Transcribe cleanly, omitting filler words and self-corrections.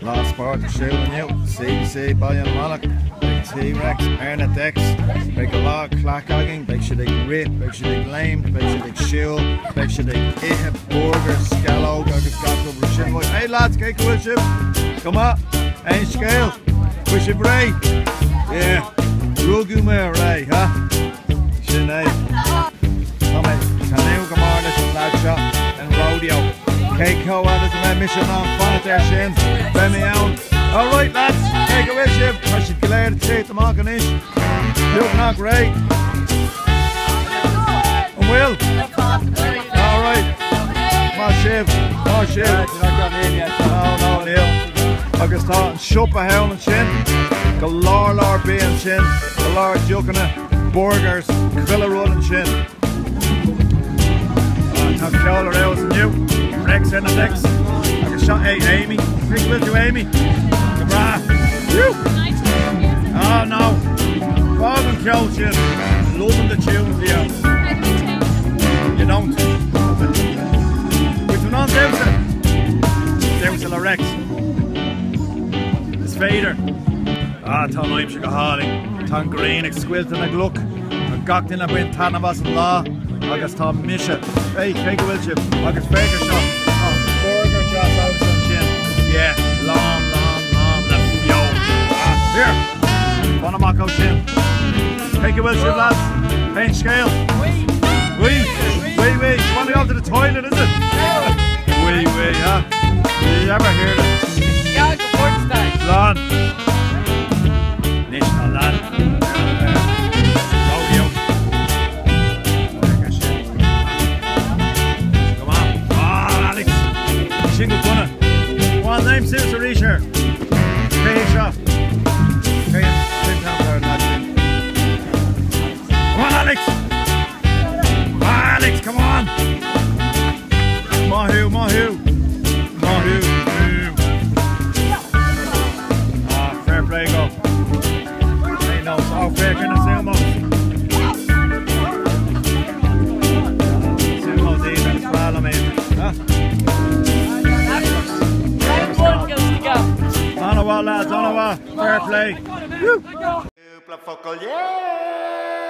Lá spóirt ar siúl inniu, CBC Baile na Manach, beidh T-Rex ar na decks, beidh go leor craic againn, beidh siad ag rith, beidh siad ag léimt, beidh siad ag siúl, beidh siad ag ithe burgers, sceallóg agus gach rud mar sin. Hey lads, cén chaoi a bhfuil sibh? Go maith? Aon scéal? Bhfuil sibh réidh? Yeah, rugadh mé réidh, ha? Sin é. Tá mé ag tnúth go mór leis an leaid seo an rodeo. Cé chomh fhada is a mbeidh mise in ann fanacht air sin, beidh mé ann. Alright lads, cén chaoi a bhfuil sibh? Tá siad go léir ag teacht amach anois. Beagnach réidh. An bhfuil? Alright. Maith sibh, maith sibh. No, no, níl. Agus tá an siopa thall ansin, go leor leor bia ansin, go leor deochanna. Burgers, chuile rud ansin. Tá ceol ar fheabhas inniu. Rex ar na decks. Agus seo é Amy. Cén chaoi a bhfuil tú Amy? Go breá. Woo! Oh no. Fág an ceol sin. Loving the tunes here. You don't. Bhfuil tú in ann damhsa? Damhsa le Rex. Is féidir. Ah, tá an aimsir go hálainn. Tá an ghrian ag scoilteadh na gcloch. Tá gach duine ag baint taitneamh as an lá agus tá mise. Hey, cén chaoi a bhfuil sibh? Agus féach ar seo. Tá burger deas agamsa ansin. Yeah, lán, lán, lán le feoil. Ah, here! Fan amach ó sin. Cén chaoi a bhfuil sibh, lads? Cén scéal? Wee! Wee! Wee, wee! You want to go to the toilet, is it? Wee, wee, huh? Did you ever hear that? Yeah, go for Lán. Anois tá lad rodeo. Come on. Ah, Alex. Sin go dona. Go on, léim suas arís air. Cé hé seo? Cé cén t-am ar an lad sin? Come on, Alex! Alex, come on! Maith thú, maith thú! Maith thú! Ah, fair play go. Hey, no, oh, féach ar na sumos. Sumos iad agus breá liom iad. Huh? Round one goes to go. An-mhaith lads, an-mhaith. Fair play. Woo! Cúpla focal, yeah!